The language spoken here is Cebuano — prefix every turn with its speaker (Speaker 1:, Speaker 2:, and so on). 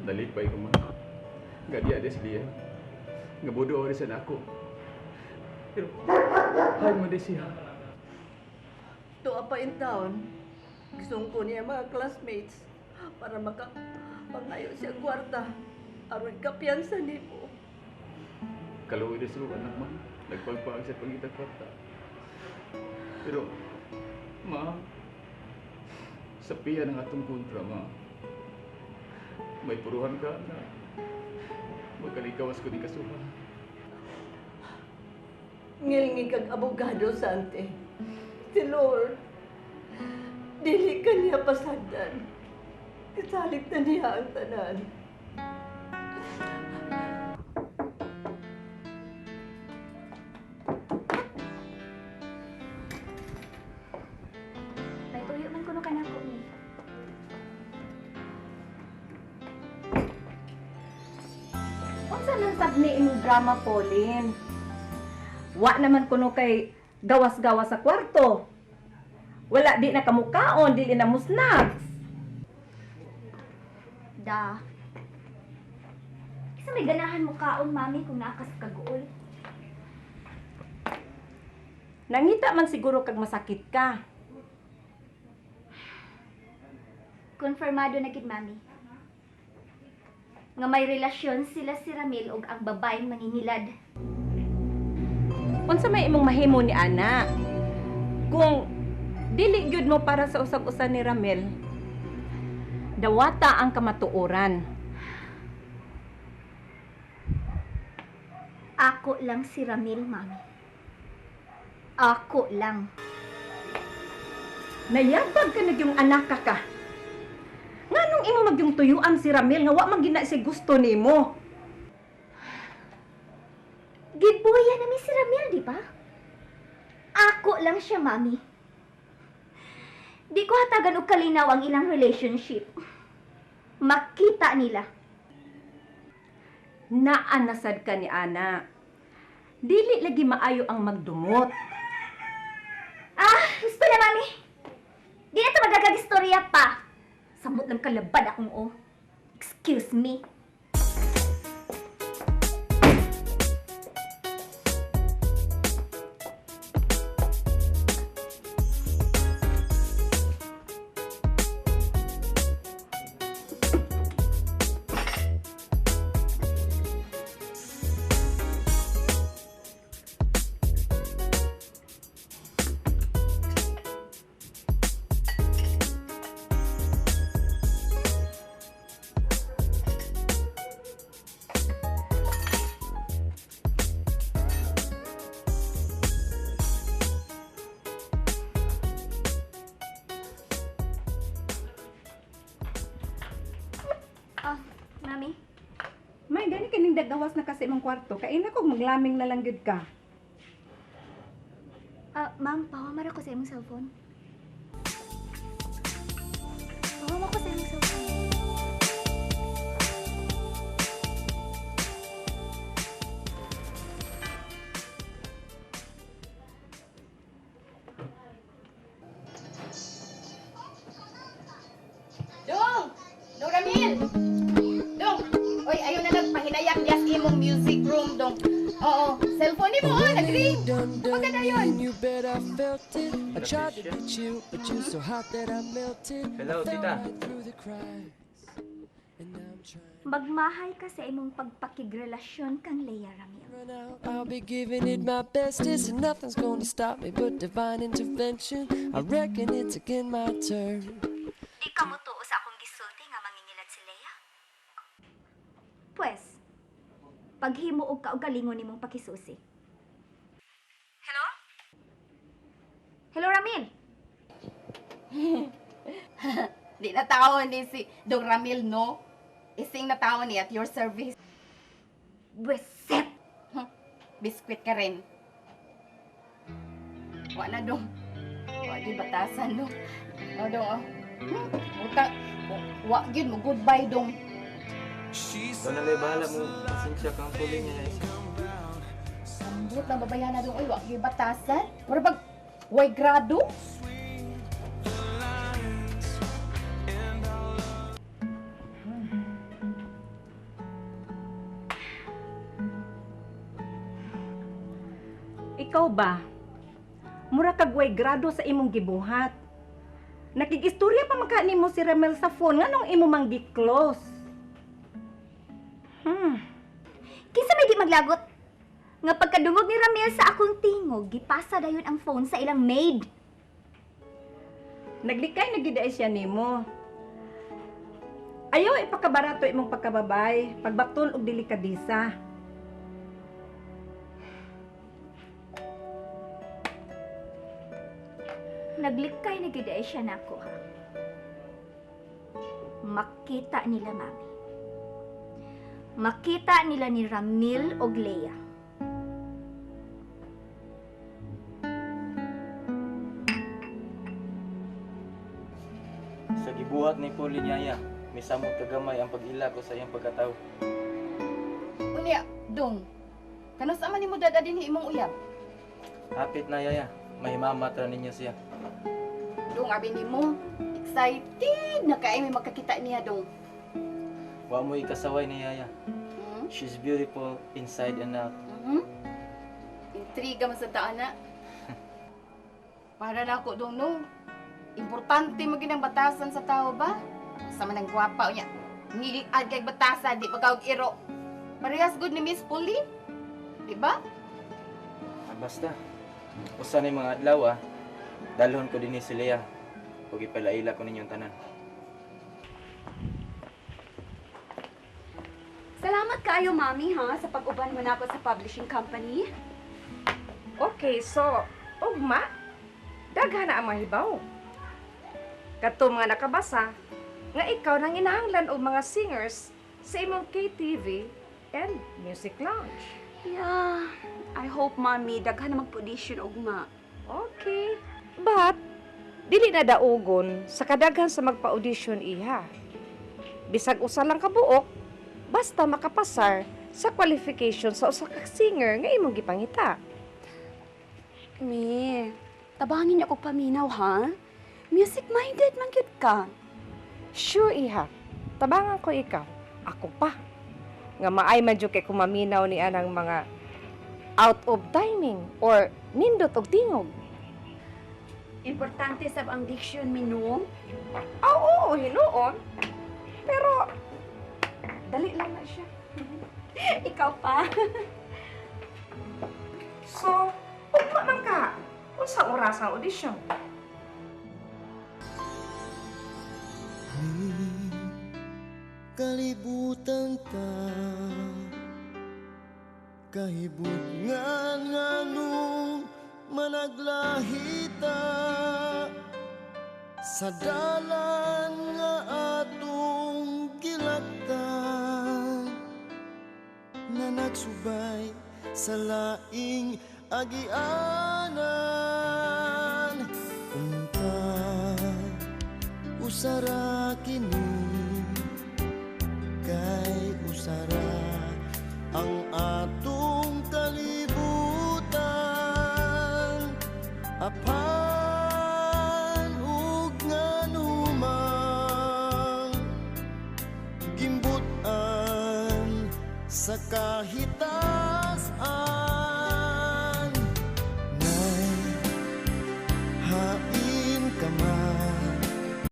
Speaker 1: Nalipay ko, ma. Nga diya des liya. Nga budo ori sa nako. Pero, hay mo des siya.
Speaker 2: Tuwa pa in town. Gisungko niya mga classmates para maka pangayo siya kwarta aron kapiyansa nimo.
Speaker 1: Kaluoy des ko anak, ma. Nagpagpaag sa pangita kwarta. Pero, ma, sa piya ng atong kontra, ma, may puruhan ka na magkalikawas ko ni kasuha.
Speaker 2: Ngilngi kag abogado, Sante. Si Lord, dili ka niya pasagdan. Isalig na niya ang tanan.
Speaker 3: May tuyo man kuno kanako ni.
Speaker 4: Unsa nang sab ni imong drama, Pauline? Wa naman kuno kay gawas-gawas sa kwarto. Wala di na kamukaon, dili na mo snacks.
Speaker 3: Da. Isa may ganahan mo kaon, mami, kung naakas kaguol.
Speaker 4: Nangita man siguro kag masakit ka.
Speaker 3: Konfirmado na gid, mami. Nga may relasyon sila si Ramil ug ang babaeng mangingilad.
Speaker 4: Unsa may imong mahimo ni ana? Kung dili gyud mo para sa usag-usa ni Ramil, dawata ang kamatuoran.
Speaker 3: Ako lang si Ramil, mami. Ako lang.
Speaker 4: Nayabag ka na yung anak ka ka. Nganong imo magyung tuyuan si Ramil nga wa man gina siya gusto nimo?
Speaker 3: Gibuya na mi si Ramil, di ba? Ako lang siya, mami. Di ko hatagan og kalinaw ang ilang relationship. Makita nila.
Speaker 4: Naanasad ka ni ana. Dili lagi maayo ang magdumot.
Speaker 3: Ah, gusto na, mami. Di na ito magagagistorya pa. Samot lang kalabad akong oh. Excuse me. Ah, mami.
Speaker 4: May gani kaning dagawas na kasi imong kwarto. Kay na kog maglaming na lang gyud ka.
Speaker 3: Ah, ma'am, pawamara ko sa imong cellphone. Pawama ko sa imong cellphone.
Speaker 5: Dong! Dong Ramil! Dong! Oy, ayaw na nagpahinayak diya sa imong music room, Dong. Oo, cellphone ni mo, oh, nag-ring. Pagka yun.
Speaker 6: You bet I felt it. I tried to get you, but you're so hot that I melted.
Speaker 7: Hello,
Speaker 6: I fell
Speaker 7: tita.
Speaker 6: right through the cracks. And now I'm trying
Speaker 3: Magmahay ka sa imong pagpakigrelasyon kang Leia, Ramil.
Speaker 6: to run out. I'll be giving it my bestest, and nothing's gonna stop me but divine intervention. I reckon it's again my turn.
Speaker 3: Di ka mo tuo sa akong gisulti nga mangingilad si Leia? Pwes, paghimo og kaugalingon nimong pakisusi. Hello? Hello, Ramil.
Speaker 5: Di na tao ni si Dong Ramil, no? Ising na tao ni at your service.
Speaker 3: Bweset!
Speaker 5: Biskwit ka rin. Wa na, Dong. Wa di batasan, Dong. O, Dong, oh. Uta, wa gyud mo goodbye, Dong.
Speaker 7: Ikaw na lang bahala mo. Pasensya kang tuloy niya na isa.
Speaker 5: Ambot na babayana, Dong. Oy, wa gyud batasan. Mura bag way grado.
Speaker 4: Ikaw ba? Mura kag way grado sa imong gibuhat. Nakigistorya pa man ka nimo si Ramel sa phone nganong imo mang gi-close.
Speaker 3: Kinsa may di maglagot? Nga pagkadungog ni Ramil sa akong tingog, gipasa dayon ang phone sa ilang maid.
Speaker 4: Naglikay na gid ay siya nimo. Ayaw ipakabarato imong pagkababay, pagbaton og delikadesa.
Speaker 3: Naglikay na gid ay siya nako ha. Makita nila, Mami. Makita nila ni Ramil og Leia.
Speaker 7: Sa gibuhat ni Pauline yaya, misamot kagamay ang pag-ila ko sa iyang pagkatao.
Speaker 5: Unya, dong. Kanus man nimo dada dinhi imong uyab?
Speaker 7: Hapit na yaya, mahimama ra ninyo siya.
Speaker 5: Dong, abi nimo. Excited na kay may makakita niya, dong.
Speaker 7: Wa mo ikasaway ni yaya.
Speaker 5: Hmm?
Speaker 7: She's beautiful inside and out.
Speaker 5: Intriga man sa taan na. Para na ako dong no. Importante mo ang batasan sa tao ba? Sa man ang gwapa unya. Ngiliad kay batasa di pa kaog iro. Parehas good ni Miss Pauline. Di ba?
Speaker 7: Ah, basta, usa ni mga adlaw ah, dalhon ko dinhi si Leah. Ug ipalaila ko ninyong tanan.
Speaker 8: Salamat kaayo, Mami, ha, sa pag-uban mo na ako sa publishing company.
Speaker 4: Okay, so ugma daghan na ang mahibaw. Kadto mga nakabasa nga ikaw nang inahanglan og mga singers sa imong KTV and music lounge.
Speaker 8: Yeah, I hope, Mami, daghan na mag-audition ugma.
Speaker 4: Okay. But dili na daugon sa kadaghan sa magpa-audition iha. Bisag usa lang ka buok, basta makapasar sa qualification sa usa ka singer nga imong gipangita.
Speaker 8: Mi, tabangin niyo ako paminaw, ha? Music-minded man gyud ka.
Speaker 4: Sure, iha. Tabangan ko ikaw. Ako pa. Nga maay man jud kay kumaminaw ni anang mga out of timing or nindot og tingog.
Speaker 8: Importante sab ang diction, minum.
Speaker 4: Ah, oo, hinuon. Pero dali lang na siya.
Speaker 8: Ikaw pa.
Speaker 4: So, ugma man ka. Unsa oras ang audition?
Speaker 9: Kalibutan ta kahibutngan nganong managlahita sa dalan nga atong gilaktan na nagsubay sa laing agianan unta usara kini kay usara ang atong kalibutan apan ug nganumang gimbut-an sa kahitang.